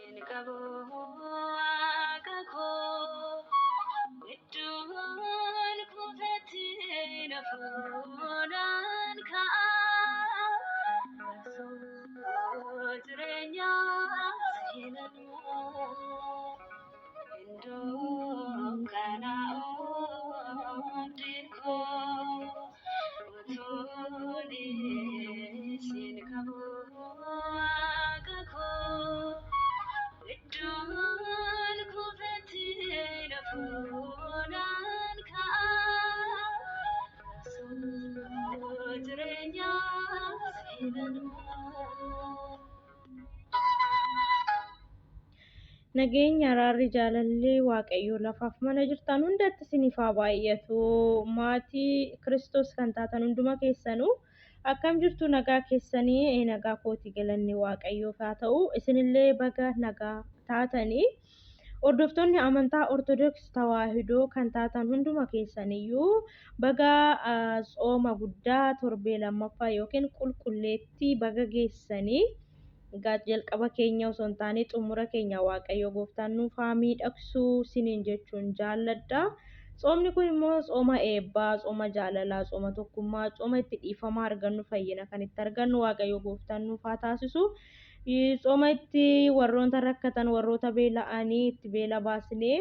Sin qabu waaqa koo iddoon kufetti na fuudhaan ka'a. Osoo jireenyaa seenanuu iddoo kana oobdiin koo utuun sin qabu waaqa koo iddoon kufetti na fuudhaan ka'a. Osoo jireenyaa seenanuu. Nageenya araarri jaalalli Waaqayyoo lafaaf mana jirtan hundatti isiniif haa baay'atu. Maatii Kiristoos kan taatan hunduma keessanuu akkam jirtu nagaa keessanii nagaa kooti galanni Waaqayyoof haa ta'u. Isinillee baga nagaa taatanii. Hordoftoonni amantaa Ortodoksii Tawaahidoo kan taatan hunduma keessaniyyuu baga tsooma guddaa torbee lammaffaa yookiin qulqulleettii baga geessanii. Egaa jalqaba keenya osoo hin taane xumura keenya Waaqayyo gooftaan nuuf haa miidhagsu isiniin jechuun jaalladha. Tsoomni kun immoo tsooma eebbaa, tsooma jaalalaa, tsooma tokkummaa, tsooma itti dhiifama argannu, fayyina kan itti argannu Waaqayyo gooftaan nuuf haa taasisu. Tsooma itti warroota rakkatan, warroota beela'anii itti beela baasnee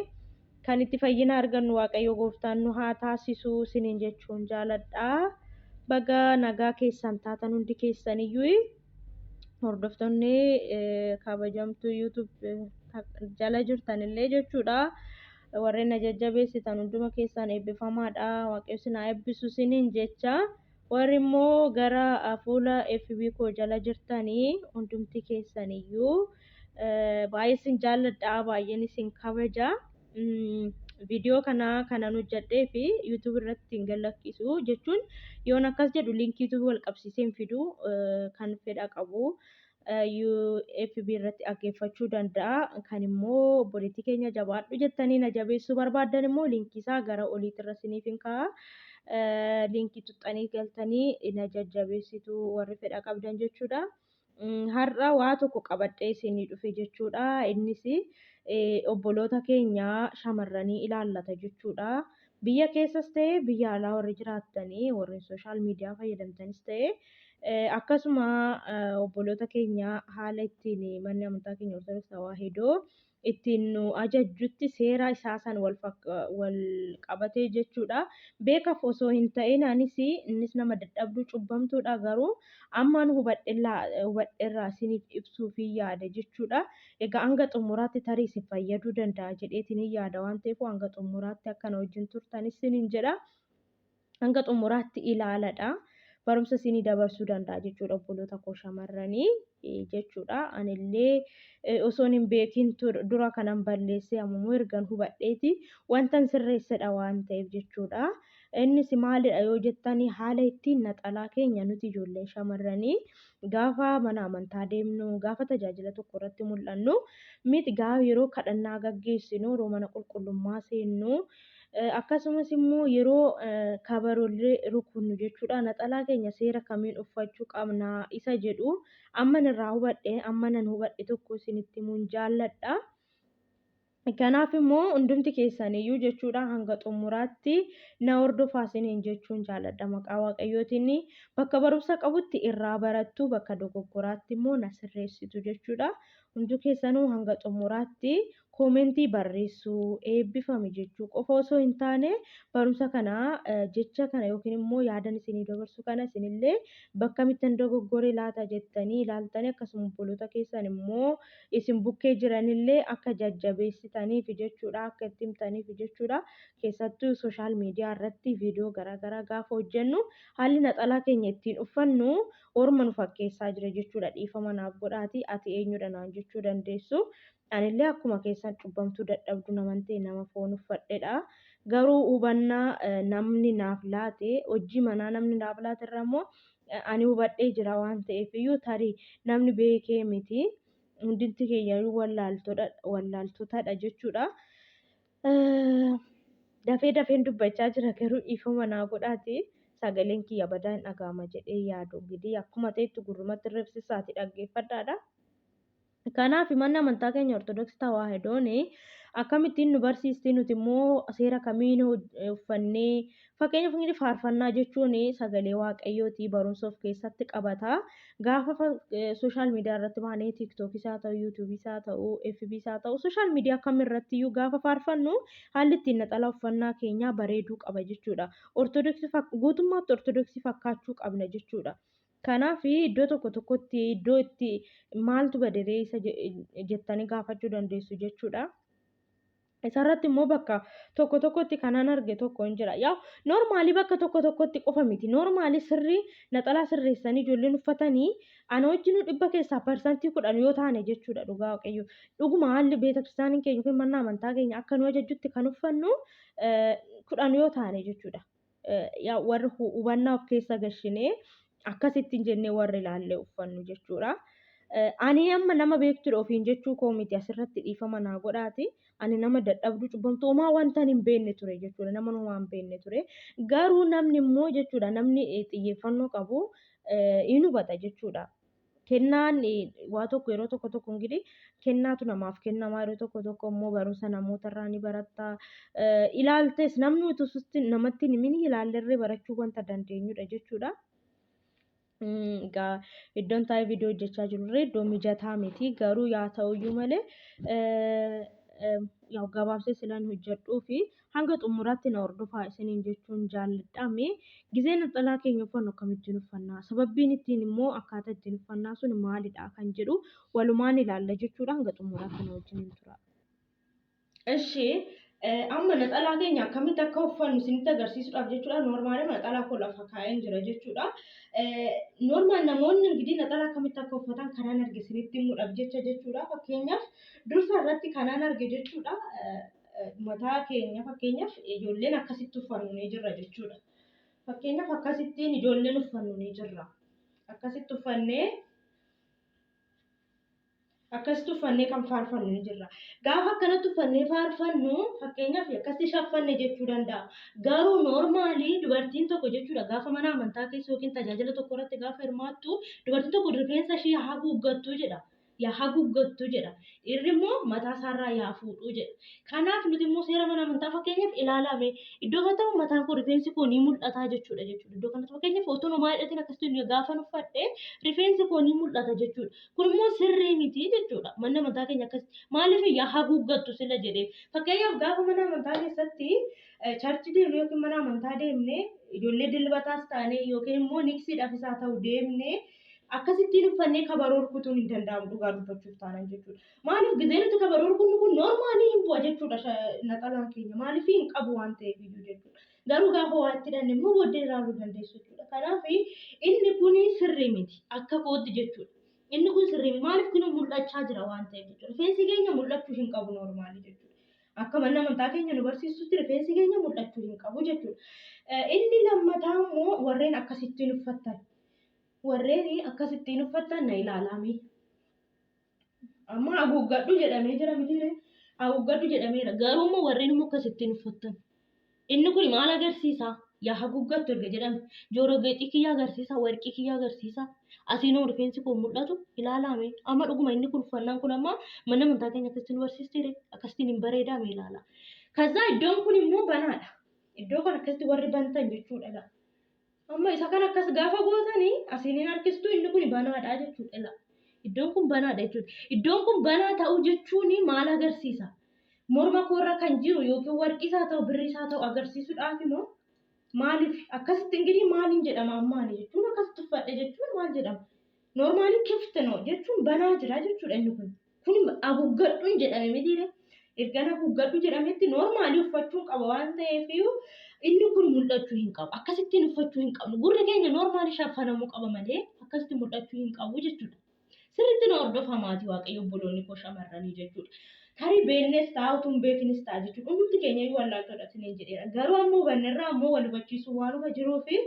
kan itti fayyina argannu Waaqayyo gooftaan nu haa taasisu isiniin jechuun jaaladha. Baga nagaa keessan taatan hundi keessaniyyuu. Hordoftoonni kabajamtuu YouTube jala jirtanillee jechuudha. Warreen na jajjabeessitan hunduma keessan eebbifamaadha. Waaqayyo isin haa eebbisu isiniin jecha. Warri immoo gara fuula FB koo jala jirtanii hundumti keessaniyyuu baay'ee isin jaalladha, baay'een isin kabaja. Viidiyoo kana kanan hojjedhee fi YouTube irratti hin gadlakkisu jechuun yoon akkas jedhu liinkii YouTube wal qabsiisee hin fidu kan fedha qabu FB irratti dhaggeeffachuu danda'a. Kan immoo obboleettii keenya jabaadhu jettanii na jabeessuu barbaaddan immoo liinkii isaa gara oliitirra isiniif hin kaa'a. Liinkii tuxxanii galtanii na jajjabeessitu warri fedha qabdan jechuudha. Har'a waa tokko qabadhee isinii dhufe jechuudha. Innis obboloota keenya shamarranii ilaallata jechuudha. Biyya keessas ta'e biyya alaa warri jiraattanii warri sooshaal miidiyaa fayyadamtanis ta'e akkasuma obboloota keenya haala ittiin manni amantaa keenya Ortodoksii Tawaahidoo ittiin nu ajajjutti seera isaa san wal qabatee jechuudha. Beekaaf osoo hin ta'in anis innis nama dadhabduu cubbamtuudha garuu ammaan hubadheerraa isiniif ibsuuf yaada jechuudha. Egaa hanga xumuraatti tarii isin fayyaduu danda'a jedheetiin yaada waan ta'eef hanga xumuraatti akkana wajjin turtan isiniin jedha. Hanga xumuraatti ilaaladha. Barumsa isinii dabarsuu danda'a jechuudha obboloota koo shamarranii jechuudha. Anillee osoon hin beekin dura kanan balleessee ammoo ergan hubadheeti wantan sirreessedha waan ta'eef jechuudha. Innis maalidha yoo jettanii haala ittiin naxalaa keenya nuti ijoolleen shamarranii gaafa mana amantaa deemnu, gaafa tajaajila tokko irratti mul'annu miti gaafa yeroo kadhannaa gaggeessinu, yeroo mana qulqullummaa seennu akkasumas immoo yeroo kabarollee rukunnu jechuudha. Naxalaa keenya seera kamiin uffachuu qabna isa jedhu amman irraa hubadhe amma nan hubadhe tokko isinitti himuun jaalladha. Kanaaf immoo hundumti keessaniyyuu jechuudha hanga xumuraatti na hordofaa isiniin jechuun jaalladha. Maqaa Waaqayyootiin bakka barumsa qabutti irraa barattu bakka dogoggoraatti immoo na sirreessitu jechuudha. Hundi keessanuu hanga xumuraatti koomentii barreessuu eebbifami jechuu qofa osoo hin taane barumsa kana jecha kana yookiin immoo yaadan isinii dabarsu kana isinillee bakka mittan dogoggore laata jettanii ilaaltanii akkasuma obboloota keessan immoo isin bukkee jiranillee akka jajjabeessitaniif jechuudha akka itti himtaniif jechuudha. Keessattuu sooshaal miidiyaa irratti viidiyoo garaagaraa gaafa hojjennu haalli naxalaa keenya ittiin uffannu orma nu fakkeessaa jira jechuudha. Dhiifama naaf godhaati ati eenyudha naan jechuu dandeessu. Anillee akkuma keessan cubbamtuu dadhabdu naman ta'e nama foon uffadhedha. Garuu hubannaa namni naaf laate hojii manaa namni naaf laate irra immoo ani hubadhee jira waan ta'eef iyyuu tarii namni beekee miti. Hundinti keenyayyuu wallaaltotadha jechuudha. Dafee dafeen dubbachaa jira garuu dhiifama naa godhaati. Sagaleen kiyya badaa hin dhaga'ama jedhee yaadu. Gidii akkuma ta'etti gurrumatti ribsisaati dhaggeeffadhaadha. Kanaaf manni amantaa keenya Ortodoksii Tawaahidoon akkamittiin nu barsiisti, nuti immoo seera kamiin uffannee, fakkeenyaaf faarfannaa jechuun sagalee waaqayyooti, barumsa of keessatti qabata. Gaafa sooshaal miidiyaa irratti baanee tiiktookis haa ta'u, yuutuubiis haa ta'u, FBs haa ta'u, sooshaal miidiyaa kamirratti iyyuu gaafa faarfannu haalli ittiin naxalaa uffannaa keenyaa bareeduu qaba jechuudha. Ortodoksii guutummaatti Ortodoksii fakkaachuu qabna jechuudha. Kanaaf iddoo tokko tokkotti iddoo itti maaltu baderee isa jettanii gaafachuu dandeessu jechuudha. Isarratti immoo bakka tokko tokkotti kanan arge tokko hin jira. Yaa noormaalii bakka tokko tokkotti qofa miti. Noormaalii sirrii naxalaa sirreessanii ijoolleen uffatanii ana wajjinuu 10% yoo taane jechuudha dhugaa waaqayyo. Dhuguma haalli beetakiristaaniin keenya yookiin manni amantaa keenya akka nu ajajjutti kan uffannu 10 yoo taane jechuudha. Yaa warri hubannaa of keessa gashinee akkasittiin jennee warri ilaallee uffannu jechuudha. Ani amma nama beektudha ofiin jechuu koo miti, asirratti dhiifama naa godhaati. Ani nama dadhabduu cubbamtuu homaa wanta hin beekne ture jechuudha. Nama homaa hin beekne ture. Garuu namni immoo jechuudha namni xiyyeeffannoo qabu hin hubata jechuudha. Kennaan waa tokko yeroo tokko tokko ingidihi kennaatu namaaf kennama, yeroo tokko tokko immoo barumsa namootarraa ni baratta. Ilaaltes namni utuu namatti hin himin ilaallerree barachuu wanta dandeenyudha jechuudha. Egaa iddoon taa'ee viidiyoo hojjechaa jirurree iddoo mijataa miti, garuu yaa ta'uyyuu malee gabaabsee silan hojjedhuu fi hanga xumuraatti na hordofaa isiniin jechuun jaalladhame. Gizee naxalaa keenya uffannu akkamittiin uffannaa? Sababbiin ittiin immoo akkaataa ittiin uffannaa sun maalidha kan jedhu walumaan ilaalla jechuudha. Hanga xumuraatti na wajjin tura. Eshi amma naxalaa keenya akkamitti akka uffannu isinitti agarsiisuudhaaf jechuudha. Noormaali naxalaa koo lafa kaa'een jira jechuudha. Noormaal namoonni ingidihi naxalaa akkamitti akka uffatan kanaan arge isinitti himuudhaaf jecha jechuudha. Fakkeenyaaf dursa irratti kanaan arge jechuudha. Mataa keenya fakkeenyaaf ijoolleen akkasitti uffannu ni jirra jechuudha. Fakkeenyaaf akkasittiin ijoolleen uffannu ni jirra. Akkasitti uffannee kan faarfannu ni jirra. Gaafa akkanatti uffannee faarfannu fakkeenyaaf akkasitti shaffanne jechuu danda'a. Garuu noormaalii dubartiin tokko jechuudha gaafa mana amantaa keessa yookiin tajaajila tokko irratti gaafa hirmaattu dubartiin tokko rifeensa ishee haguuggattu jedha. Yaa haguuggattu jedha. Dhiirri immoo mataa isaarraa yaa fuudhuu jedha. Kanaaf nuti immoo seera mana amantaa fakkeenyaaf ilaalame iddoo kanatti mataan koo rifeensi koo ni mul'ata jechuudha jechuudha. Iddoo kanatti fakkeenyaaf otoo homaa hidhatiin akkasitti gaafa uffadhe rifeensi koo ni mul'ata jechuudha. Kun immoo sirrii miti jechuudha. Manni amantaa keenya akkasitti maaliif yaa haguuggattu sila jedhee. Fakkeenyaaf gaafa mana amantaa keessatti chaarchii deemnee yookiin mana amantaa deemnee ijoollee dilbataas taane yookiin immoo niksiidhaafis haa ta'u deemnee akkasittiin uffannee kabaroo rukutuun hin danda'amu dhugaa dubbachuuf taanan jechuudha. Maaliif gizee nuti kabaroo rukunnu kun noormaalii hin bu'a jechuudha naxalaan keenya. Maaliif hin qabu waan ta'eef iyyuu jechuudha. Garuu gaafa waa itti hidhanne immoo booddee ilaaluu dandeessu jechuudha. Kanaaf inni kun sirrii miti akka kootti jechuudha. Inni kun sirrii miti. Maaliif kun mul'achaa jira waan ta'eef jechuudha. Rifeensi keenya mul'achuu hin qabu noormaalii jechuudha. Akka manni amantaa keenya nu barsiisutti rifeensi keenya mul'achuu hin qabu jechuudha. Inni lammataa immoo warreen akkasittiin uffattan. Warreen akkasittiin uffattan na ilaalame. Amma haguuggadhu jedhamee jira mitiire. Haguuggadhu jedhameera. Garuu immoo warreen immoo akkasittiin uffattan. Inni kun maal agarsiisa? Yaa haguuggattu erga jedhame. Jooroo geexii kiyya agarsiisa, warqii kiyya agarsiisa. Asiinoo rifeensi koo mul'atu ilaalame. Amma dhuguma inni kun uffannaan kun amma mana amantaa keenya akkasitti nu barsiisteere. Akkasittiin hin bareedame ilaala. Kazaa iddoon kun immoo banaadha. Iddoo kan akkasitti warri bantan jechuudha. Amma isa kan akkas gaafa gootanii asiin hin harkistu, inni kun banaadha jechuudha. Iddoon kun banaadha jechuudha. Iddoon kun banaa ta'uu jechuun maal agarsiisa? Morma koorra kan jiru yookiin warqii isaa ta'u birrii isaa ta'u agarsiisuudhaaf immoo maaliif akkasitti ingidihi maaliin jedhama ammaani jechuun akkasitti uffadhe jechuun maal jedhama? Noormaalii kifti no jechuun banaa jira jechuudha inni kun. Kun haguuggadhuun jedhame mitiire. Ergaan haguuggadhu jedhametti noormaalii uffachuun qaba waan ta'eef inni kun mul'achuu hin qabu. Akkasittiin uffachuu hin qabnu. Gurri keenya noormaalii shaffanamuu qaba malee akkasitti mul'achuu hin qabu jechuudha. Sirriitti na hordofaa maatii waaqayyo obboloonni koo shamarranii jechuudha. Tarii beeknes ta'a utuu hin beeknis ta'a jechuudha. Hundumti keenya iyyuu wallaaltoodha isiniin jedheera. Garuu ammoo hubannerraa ammoo wal hubachiisuu waanuma jiruu fi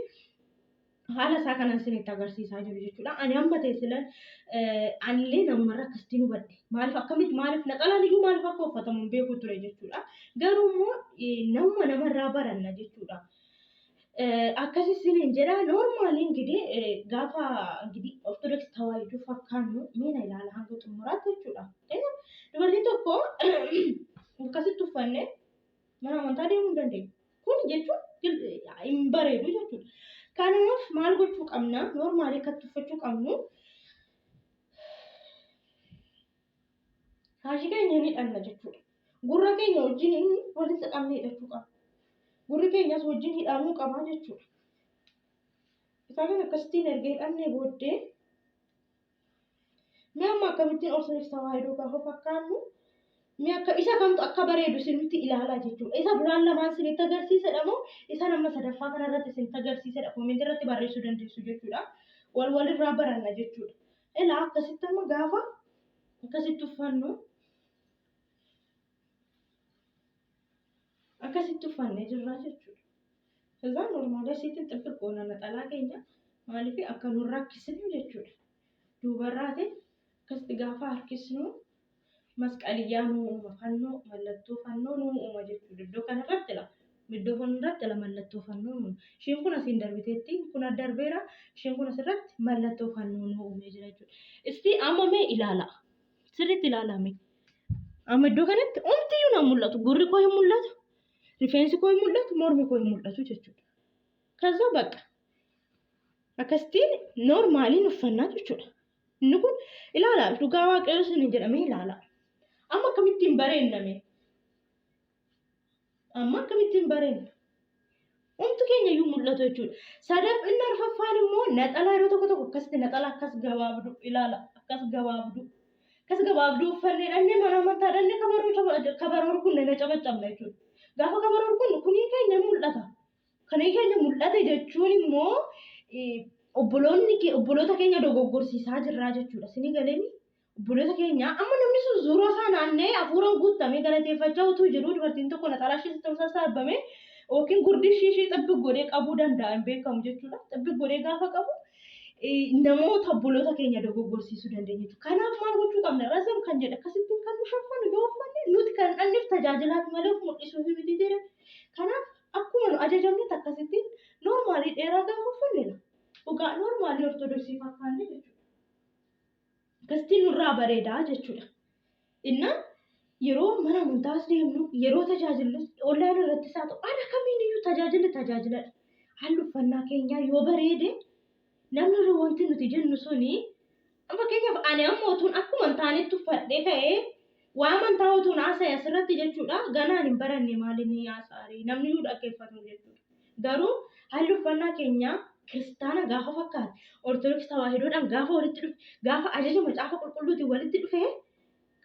haala isaa kanan isinitti agarsiisaa jiru jechuudha. Ani amma ta'e silan anillee namumarra akkasittiin hubadhe. Maaliif akkamitti maaliif naxalaan iyyuu maaliif akka uffatamu hin beeku ture jechuudha. Garuu immoo namuma namarraa baranna jechuudha. Akkas isiniin jedha. Normally እንግዲህ gaafa እንግዲህ ኦርቶዶክስ ተዋሕዶ fakkaannu miina ilaala hanga xumuraatti jechuudha. Dubartiin tokko akkasitti uffannee mana amantaa deemuu hin dandeenyu. Kun jechuun hin bareedu jechuudha. Kanaaf maal gochuu qabna? Normally akkatti uffachuu qabnu, shaashii keenya ni hidhanna jechuudha. Gurra keenya wajjin walitti qabnee hidhachuu qabna. Gurri keenyas wajjin hidhamuu qaba jechuudha. Isaa kana akkasittiin erga hidhannee booddee, mee amma akkamittiin Ortodoksii Tawaahidoo gaafa fakkaannu, mee akka isa kamtu akka bareedu isinitti ilaalaa jechuudha. Isa duraan lamaan isinitti agarsiisedha moo isa nama sadaffaa kanarratti isinitti agarsiisedha? Comment irratti barreessuu dandeessu jechuudha. Wal walirraa baranna jechuudha. Ilaa, akkasitti amma gaafa akkasitti uffannu, akkasitti uffannee jirra jechuudha. ከዛ normally asitti xibbiq goona naxalaa keenya, maaliif akka nu rakkisnu jechuudha. Duubarraati akkasitti gaafa harkisnu masqaliyyaa nu uuma, fannoo, mallattoo fannoo nu uuma jechuudha. Iddoo kanarratti la iddoo kanarratti la mallattoo fannoo nu uuma. Isheen kun asiin darbiteetti, kun darbeera, isheen kun asirratti mallattoo fannoo nu uumee jira jechuudha. Isti amma mee ilaala, sirriitti ilaalame. Amma iddoo kanatti omtiyyuu na mul'atu, gurri koo hin mul'atu, rifeensi koo hin mul'atu, mormi koo hin mul'atu jechuudha. ከዛ በቃ akkasitiin normaliin uffannaa jechuudha. Inni kun ilaala, dhugaa Waaqayyoo isin jedhamee ilaala. Amma akkamittiin bareenname? Amma akkamittiin bareenna? Homtu keenya iyyuu mul'atu jechuudha. Sadaf inni arfaffaan immoo naxalaa yeroo tokko tokko akkasitti naxalaa akkas gabaabdu ilaala, akkas gabaabdu. Akkas gabaabduu uffannee dhannee mana amantaa dhannee kabaroo kabaroo rukunne na cabaccabna jechuudha. Gaafa kabaroo rukunnu kunii keenya mul'ata. Kunii keenya mul'ate jechuun immoo obboloonni obboloota keenya dogoggorsiisaa jirraa jechuudha. Isinii galeemi, obboloota keenya amma namni sun zuuroo isaa naannee hafuuraan guutamee galateeffachaa utuu jiruu, dubartiin tokko naxalaa ishee sassaabbame yookiin gurdi ishee ishee xabbi godhee qabuu danda'a, hin beekamu jechuudha. Xabbi godhee gaafa qabu namoota obboloota keenya dogoggorsiisuu dandeenya jechuudha. Kanaaf maal gochuu qabna? Razam kan jedhe akkasittiin kan nu shaffanu yoo uffanne, nuti kan dhanneef tajaajilaaf malee of mul'isuuf miti jedhe. Kanaaf akkuma nu ajajamnetti akkasittiin normally dheeraa gaafa uffanne, dhugaa normally ortodoksii fakkaanne jechuudha. Akkasittiin nurraa bareedaa jechuudha. Innaa yeroo mana amantaas deemnu, yeroo tajaajillus, online irrattis haa ta'u, haala kamiin iyyuu tajaajilli tajaajiladha. Haalli uffannaa keenyaa yoo bareede, namni irra wanti nuti jennu suni, fakkeenyaaf ani amma utuun akkuma hin taanetti uffadhee ka'ee waa amantaa utuun haasa'e asirratti jechuudha, ganaan hin baranne, maaliin haasa'are, namni iyyuu dhaggeeffatu jechuudha. Garuu haalli uffannaa keenyaa kiristaana gaafa fakkaate, Ortodoksii Tawaahidoodhaan gaafa walitti dhufe, gaafa ajaja Macaafa Qulqulluutiin walitti dhufe,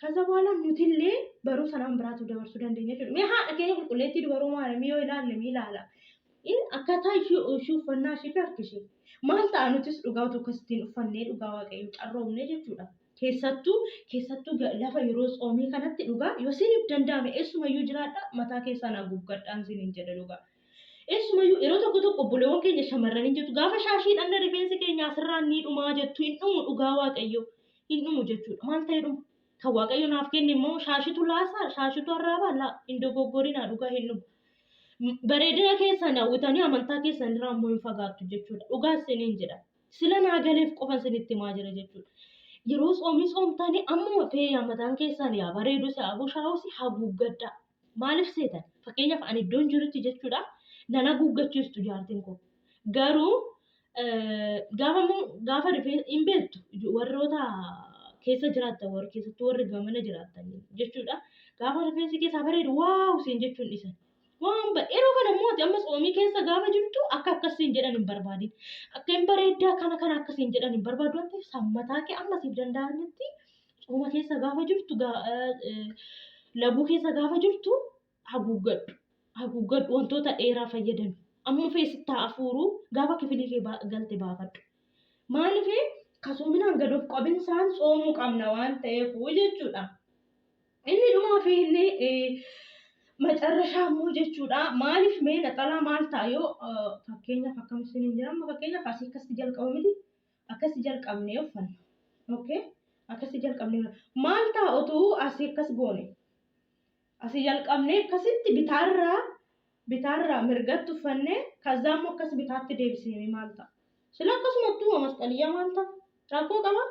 ከዛ በኋላ nutillee barumsa nama biraatiif dabarsuu dandeenya jechuudha. Mee haadha keenya qulqulleettii dubaroo Maariyaamii yoo ilaalle, mee ilaala. Akkaataa ishee uffannaa ishee fi harki ishee maal ta'a? Nutis dhugaa utuu akkasittiin uffannee, dhugaa Waaqayyo carroomne jechuudha. Keessattuu lafa yeroo tsoomii kanatti, dhugaa yoo isiniif danda'ame, eessumayyuu jiraadha, mataa keessaan haguuggadhaan isiniin jedha dhugaa. Eessumayyuu yeroo tokko tokko obboleewwan keenya shamarranii jettu, gaafa shaashii dhanna rifeensi keenya asirraa ni dhumaa jettu. Hin dhumu, dhugaa Waaqayyo hin dhumu jechuudha. Maal ta'e dhumu? Kan Waaqayyo naaf kenne immoo shaashitu laasaa, shaashitu arraabaa laa, hin dogoggorinaa, dhugaa hin dhumu. Bareedina keessan hawwitanii amantaa keessan irraa immoo hin fagaattu jechuudha. Dhugaa isiniin jedha. Sila naa galeef qofa isinitti himaa jira jechuudha. Yeroo tsoomii tsoomtanii ammuma feeyaa mataan keessan yaa bareedu, haa bushaa'us, haguuggadhaa. Maaliif seetan? Fakkeenyaaf ani iddoon jirutti jechuudha, nan haguuggachiistu jaartiin koo. Garuu gaafa immoo gaafa rifeensa hin beektu, warroota keessa jiraattan, warri keessattuu warri gamana jiraattan jechuudha. Gaafa rifeensi keessaa bareedu, wow siin jechuun dhiisan. Waan yeroo kana immoo ati amma tsoomii keessa gaafa jirtu akka akkasiin jedhan hin barbaadin. Akka hin bareeddaa kana kana akkasiin jedhan hin barbaadu waan ta'eef, sammataa kee amma siif danda'anitti tsooma keessa gaafa jirtu, laguu keessa gaafa jirtu haguuggadhu. Haguuggadhu, wantoota dheeraa fayyadami. Amma feesitti haa hafuuruu, gaafa kifilii kee galte baafadhu. Maaliif kasoominaan gad of qabinsaan tsoomuu qabna waan ta'eef jechuudha. Inni dhumaa fi inni macarrashaa immoo jechuudha. Maaliif mee naxalaa maal ta'a yoo fakkeenyaaf akkam isiniin jira, amma fakkeenyaaf asii akkasitti jalqabu miti, akkasitti jalqabnee uffanna. Okay? Akkasitti jalqabnee maal ta'a otuu asii akkas goone? Asii jalqabnee akkasitti bitaarraa Bitaarraa mirgatti uffannee kazaa immoo akkas bitaatti deebisnee maal ta'a? Sila akkasumattuu masqaliyyaa maal ta'a? Rakkoo qaba?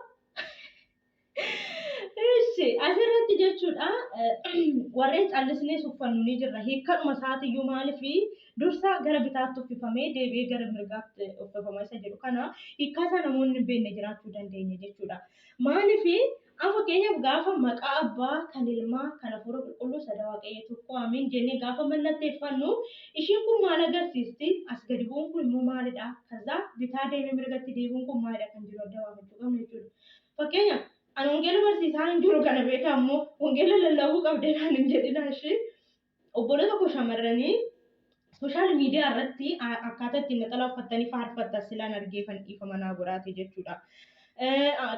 Ishi asirratti jechuudha, warreen callisnee uffannu ni jirra. Hiikkaadhuma isaatiyyuu maaliif dursa gara bitaatti uffifamee deebi'ee gara mirgaatti uffifama isa jedhu kana hiikkaa isaa namoonni hin beekne jiraachuu dandeenya jechuudha. Maaliif amma fakkeenyaaf gaafa maqaa abbaa kan ilmaa kan hafuura qulqulluu sada waaqayyo tokko amiin jennee gaafa mallatteeffannu, ishiin kun maal agarsiisti? As gadi bu'uun kun immoo maalidha? Kazaa bitaa deemee mirgatti deebi'uun kun maalidha kan jiru adda baafachuu qabna jechuudha. Fakkeenyaaf ani wangeela barsiisaa hin jiru, kana beekaa immoo wangeela lallabuu qabdee naan hin jedhina ishee. Obboloota koo shamarranii, social media irratti akkaataa ittiin naxalaa uffattanii faarfattan silaan argeefan dhiifama naa godhaate jechuudha.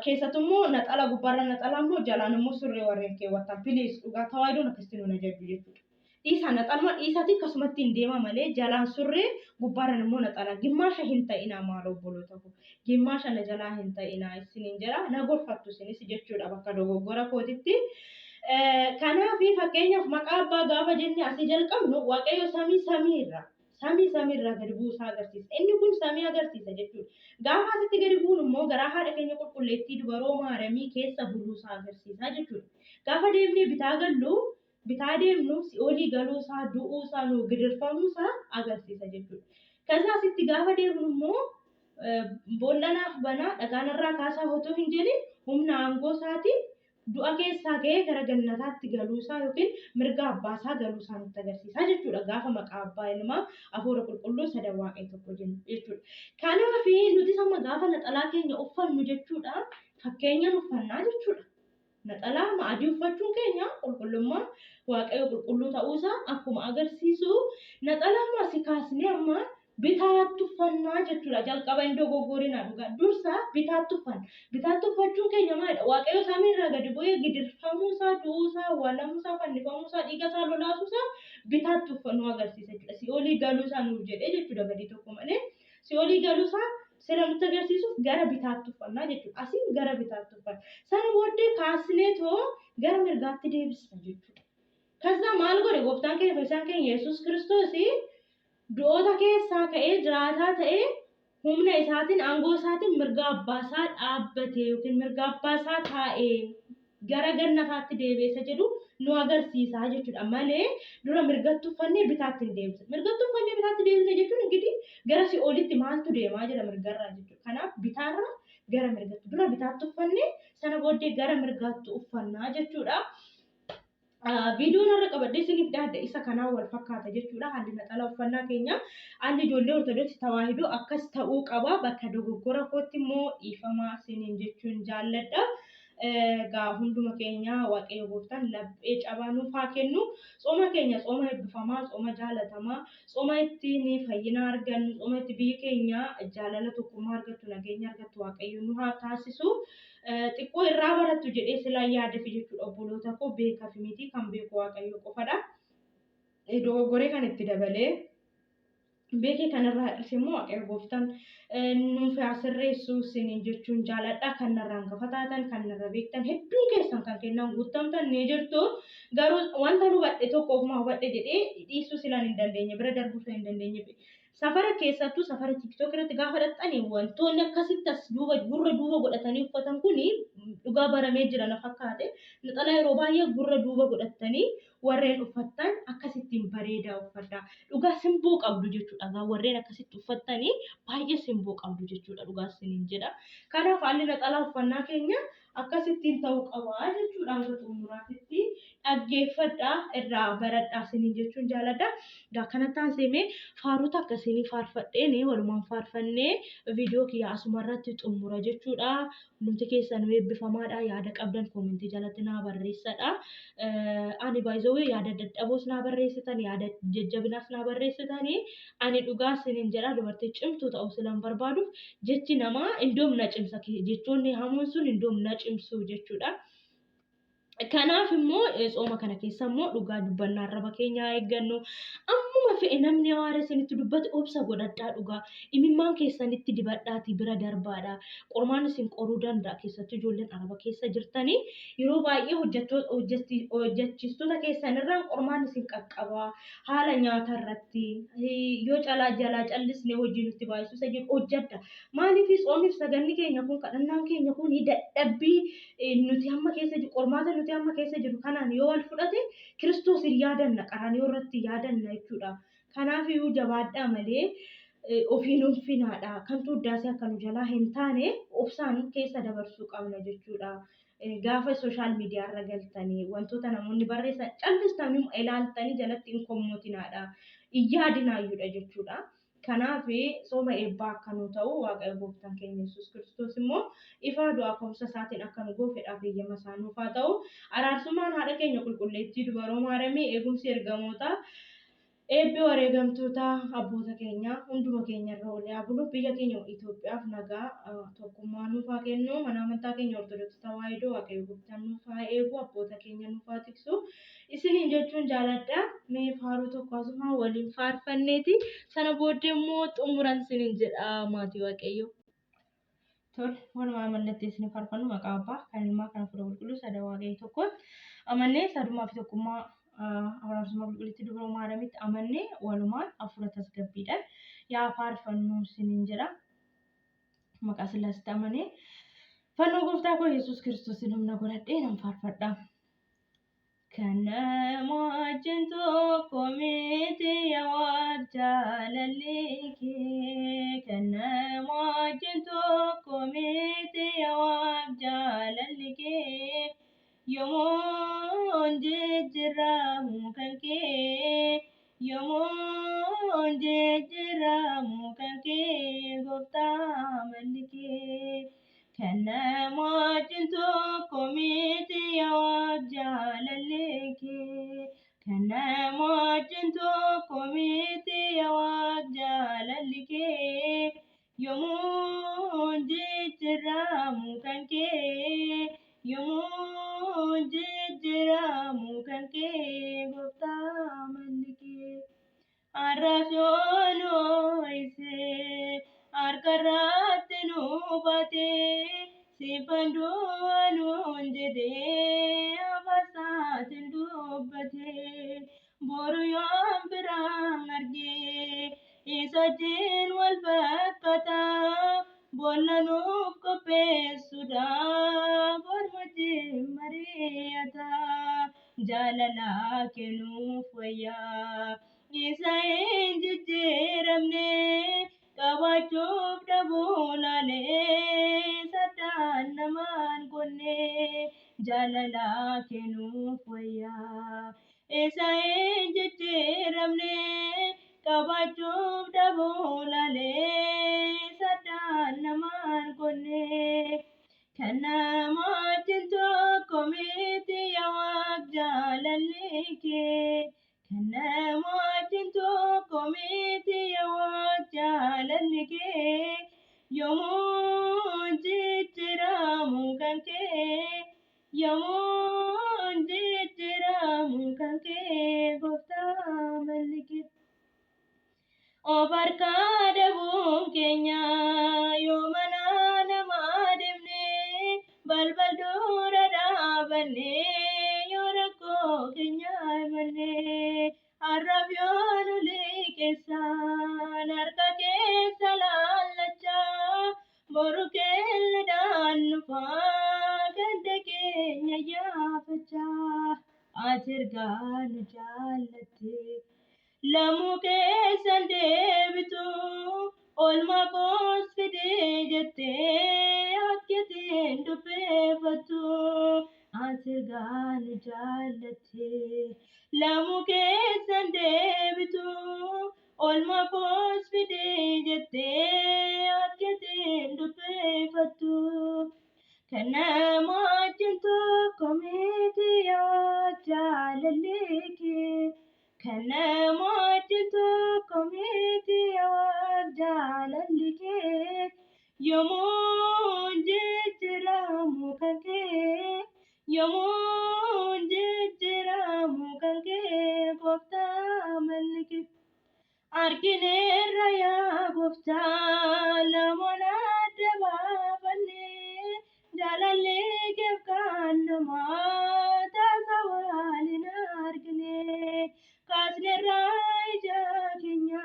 Keessattuu immoo naxala gubbaarra naxalaa immoo jalaan immoo surree warreen keewwattan, please, dhugaa tawaayidoon akkasitti nu ajajju jechuudha. Dhiisaa, naxaluma dhiisaatii akkasumatti hin deema malee jalaan surree gubbaarran immoo naxalaa gimmaasha hin ta'inaa. Maal obboloota koo, gimmaasha na jalaa hin ta'inaa isiniin jedha, na gorfattu isinis jechuudha bakka dogoggora kootitti. Kanaaf fakkeenyaaf maqaa abbaa gaafa jenne asii jalqabnu, Waaqayyo samii samiirra gadi buusaa agarsiisa. Inni kun samii agarsiisa jechuudha. Gaafa asitti gadi bu'uun immoo garaa haadha keenya qulqulleettii dubaroo Maaramii keessa buluusaa agarsiisa jechuudha. Gaafa deemnee bitaa gallu, bitaa deemnu si'oolii galuusaa, du'uusaa, nu gidirfamuusaa agarsiisa jechuudha. Kaza asitti gaafa deemnu immoo boollanaaf banaa dhagaanarraa kaasaa otoo hin jedhin humna aangoo isaatiin du'a keessaa ka'ee gara gannataatti galuusaa yookiin mirga abbaasaa galuusaa nutti agarsiisa jechuudha. Gaafa maqaa abbaa, ilmaa, hafuura qulqulluu sadan waaqayyo tokko jennu jechuudha. Kanaaf nuti amma gaafa naxalaa keenya uffannu jechuudha, fakkeenyaan uffannaa jechuudha. Naxalaa adii uffachuun keenya qulqullummaa waaqayyo qulqulluu ta'uusaa akkuma agarsiisu, naxalaa amma asii kaasnee amma bitaatti uffannaa jechuudha. Jalqaba hin dogoggorinaa dhugaa. Dursa bitaatti uffanna. Bitaatti uffachuun keenya maalidha? Waaqayyo samiirraa gadi bu'ee gidirfamuusaa, du'uusaa, awwaalamuusaa, fannifamuusaa, dhiigasaa lolaasuusaa bitaatti uffannu agarsiisa jechuudha. Si'oolii galuusaa nuuf jedhee jechuudha, badii tokko malee. Si'oolii galuusaa sira nutti agarsiisuuf gara bitaatti uffannaa jechuudha. Asiin gara bitaatti uffanna. Sana booddee kaasnee too gara mirgaatti deebisna jechuudha. Kaza maal godhe gooftaan keenya, fayyisaan keenya Yesuus Kiristoos? Du'oota keessaa ka'ee jiraataa ta'ee humna isaatiin, aangoo isaatiin mirga abbaasaa dhaabbate yookiin mirga abbaasaa taa'ee gara gannataatti deebi'e isa jedhu nu agarsiisa jechuudha malee dura mirgatti uffannee bitaatti hin deebisne. Mirgatti uffannee bitaatti deebisne jechuun ingidihi gara si'oolitti maaltu deemaa jira mirgarraa jechuudha. Kanaaf bitaarraa gara mirgatti, dura bitaatti uffannee sana booddee gara mirgaatti uffannaa jechuudha. Viidiyoon har'a qabadhee isiniif dhiyaadhe isa kanaan wal fakkaata jechuudha. Haalli naxalaa uffannaa keenya, haalli ijoollee Ortodoksii Tawaahidoo akkas ta'uu qaba. Bakka dogoggora kootti immoo dhiifama isiniin jechuun jaalladha. Egaa hunduma keenya Waaqayyo gooftaan laphee cabaa nuuf haa kennu. Tsooma keenya tsooma eebbifamaa, tsooma jaalatamaa, tsooma ittiin fayyina argannu, tsooma itti biyyi keenya jaalala, tokkummaa argattu, nageenya argattu Waaqayyo nu haa taasisu. Xiqqoo irraa barattu jedhee silaa yaadeef jechuudha, obboloota koo, beekaaf miti, kan beeku Waaqayyo qofadha. Dogoggoree kan itti dabalee beekee kanarraa hir'ise immoo Waaqayyo gooftaan nuuf haa sirreessu isiniin jechuun jaaladha. Kan narraa hangafa taatan, kan narra beektan hedduun keessan kan kennan guuttamtan ni jirtu. Garuu wanta hubadhe tokko ofuma hubadhe jedhee dhiisuu silaan hin dandeenye, bira darbuu hin dandeenye. Safara keessattuu safara TikTok irratti gaafa dhaqxanii wantoonni akkasitti as duuba gurra duuba godhatanii uffatan kuni dhugaa baramee jira na fakkaate. Naxalaa yeroo baay'ee gurra duuba godhatanii warreen uffattan akkasittiin bareedaa uffadha. Dhugaa simboo qabdu jechuudha. Egaa warreen akkasitti uffattanii baay'ee simboo qabdu jechuudha, dhugaa isiniin jedha. Kanaaf haalli naxalaa uffannaa keenya akkasittiin ta'uu qaba jechuudha. Hanga xumuraatitti dhaggeeffadhaa, irraa baradhaa isiniin jechuun jaaladha. Egaa kanatti aansee faarota akkasiin faarfadheen walumaan faarfannee viidiyoo kiyya asuma irratti xumura jechuudha. Hundumti keessan eebbifamaadha. Yaada qabdan koomentii jalatti naa barreessadha. Ani baay'ee yaada dadhaboos naa barreessitan, yaada jajjabinaas naa barreessitanii, ani dhugaa isiniin jedha, dubartii cimtuu ta'uu silan barbaaduuf jechi namaa indoom na cimsa, jechoonni hamoon sun indoom na cimsu jechuudha. Kanaaf immoo tsooma kana keessa immoo dhugaa dubbannaa arraba keenya haa eeggannu. Ammuma fe'e namni hawaasa isinitti dubbate obsa godhadhaa dhugaa. Imimmaan keessanitti dibadhaatii bira darbaadha. Qormaan isin qoruu danda'a. Keessattuu ijoolleen araba keessa jirtanii yeroo baay'ee hojjechiistota keessanirraan qormaan isin qaqqaba. Haala nyaata irratti yoo calaa jalaa callisnee hojii nutti baay'isu isa jedhu hojjedha. Maaliif tsoomiif saganni keenya kun kadhannaan keenya kun dadhabbii nuti amma keessa jiru qormaata nuti amma keessa jiru kanaan yoo wal fudhate Kiristoos hin yaadanna qaraanioo irratti yaadanna jechuudha. Kanaaf iyyuu jabaadhaa malee ofiin ulfinaadha. Kamtu uddaasee akka nu jalaa hin taane obsaan keessa dabarsuu qabna jechuudha. Gaafa sooshaal miidiyaa irra galtanii wantoota namoonni barreessan callistanii ilaaltanii jalatti hin kommootinaadha. Hin yaadinaayyuudha jechuudha. Kanaaf tsooma eebbaa akka nu ta'u Waaqayyo gooftaan keenya Yesuus Kiristoos immoo ifaa du'aa ka'umsa isaatiin akka nu ga'u fedhaaf eeyyama isaa nuuf haa ta'u. Araarsummaan haadha keenya qulqulleettii dubaroo Maaramii eegumsi ergamootaa eebbi wareegamtoota abboota keenyaa hunduma keenya irra oolee haa bulu. Biyya keenya Itoophiyaaf nagaa tokkummaa nuuf haa kennu. Mana amantaa keenya Ortodoksii Tawaahidoo Waaqayyo gooftaan nuuf haa eegu. Abboota keenya nuuf haa tiksu. Isiniin jechuun jaaladha. Mee faaruu tokko asumaan waliin faarfanneeti. Sana booddee immoo xumuran isiniin jedha maatii Waaqayyoo. Tole, walumaa mallatteessinee isin faarfannu maqaa abbaa kan ilmaa kan hafuura qulqulluu sada Waaqayyo tokkoon amannee sadummaa fi tokkummaa araarsummaa qulqulluutti dubroo Maariyaamitti amannee walumaan hafuura tasgabbiidhaan yaa faarfannu isiniin jedha. Maqaa Sillaasitti amanee fannoo gooftaa koo Yesuus Kiristoosiin humna godhadhee nan faarfadha. Kan nama wajjin tokko miti yaa Waaq jaalalli kee. Kan nama wajjin tokko miti yaa Waaq jaalalli kee. Yoomuun jijjiiramu kan kee. Yoomuun jijjiiramu kan kee gooftaa malli kee. Kan nama wajjin tokko miti yaa Waaq jaalalli kee. Kan nama wajjin tokko miti yaa Waaq jaalalli kee. Yoomuun jijjiiramu kan kee. Yoomuun jijjiiramu kan kee gooftaa malli kee. Arraas yoo nu ho'ise harka irratti nu baate siifan du'a nuun jedhee afarsaatiin dubbate. Boru yoon biraan argee isa wajjin wal fakkaata boolla nuuf qopheessuudhaaf orma wajjin mari'ata. Jaalala kennuuf wayyaa isa hin jijjiiramne qabaachuuf dhabuu laalee saddaan namaan qonne jaalala kennuuf wayyaa isa hin jijjiiramne qabaachuuf dhabuu laalee saddaan namaan qonne. Kan nama wajjin tokko miti yaa Waaq jaalalli kee. Kan nama wajjin tokko miti yaa Waaq jaalalli kee. Yoomuun jijjiiramu kan kee. Yoomuun jijjiiramu kan kee gooftaa malli kee. Of harkaa dhabuun keenya yoo mana namaa deemne balbal dura dhaabanne yoo rakkoo keenya himanne har'aaf yoo nu liqeessan harka keessa laallachaa boru keelladhaan dhufaa ganda keenya yaafachaa ati ergaa nu jaallatte. Lamuu keessan deebitu oolmaa koos fidee jettee akkatiin dubbeeffattu ati ergaa nu jaallatte. Lamuu keessan deebitu oolmaa koos fidee jettee akkatiin dubbeeffattu. Kan nama wajjin tokko miti yaa Waaq jaalalli kee. Kan nama wajjin tokko miti yaa Waaq jaalalli kee. Yoomuun jijjiiramu kan kee. Yommuu Argineerra yaa gooftaa lamaan adda baafannee jaalallee keef kan namaa taasa waliin argine. Kaasneerra ija keenya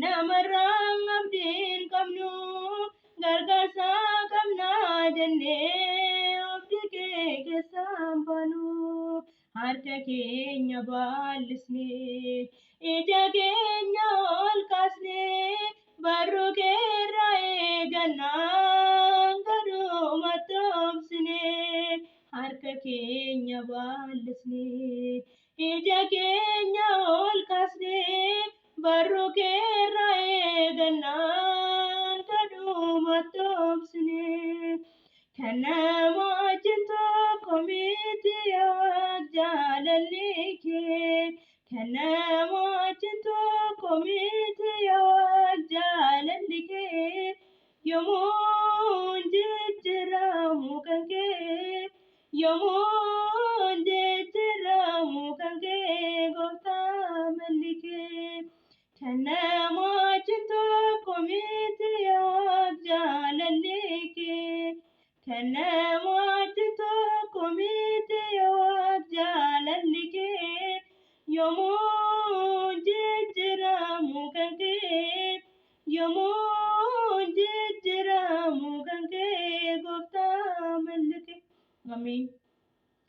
namarraa abdiin qabnu gargaarsa qabna jennee abdii kee keessaan baanu. Harka keenya bal'isnee ija keenya ol kaasnee barruu keerra eegannaa gaduma toomsinee. Harka keenya bal'isnee ija keenya ol kaasnee barruu keerra eegannaa gaduma toomsinee. Kan nama wajjin tokko miti yaa jaalalli kee. Kan nama wajjin tokko miti yaa jaalalli kee. Yommuun jijjiiramu kan kee. Yommuun jijjiiramu kan kee gooftaa malli kee. Kan nama wajjin tokko miti yaa jaalalli kee. Kan nama wajjin tokko miti yaa jaalalli kee. Yommuun jijjiiramu kan kee. Yommuun jijjiiramu kan kee gooftaa malli kee. Ameen.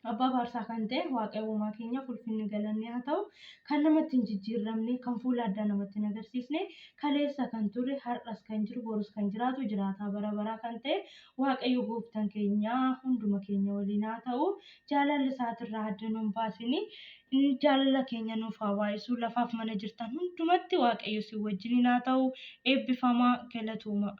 Abbaa faarsaa kan ta'e Waaqayyo uumaa keenyaaf ulfinni galanni haa ta'u. Kan namatti hin jijjiiramne, kan fuula addaa namatti hin agarsiisne, kaleessa kan ture, har'as kan jiru, borus kan jiraatu, jiraataa bara baraa kan ta'e Waaqayyo gooftaan keenya hunduma keenya waliin haa ta'u. Jaalalli isaatirraa adda nu hin baasini. Jaalala keenya nuuf haa baay'isu. Lafaaf mana jirtan hundumatti Waaqayyo si wajjiniin haa ta'u. Eebbifamaa galatooma.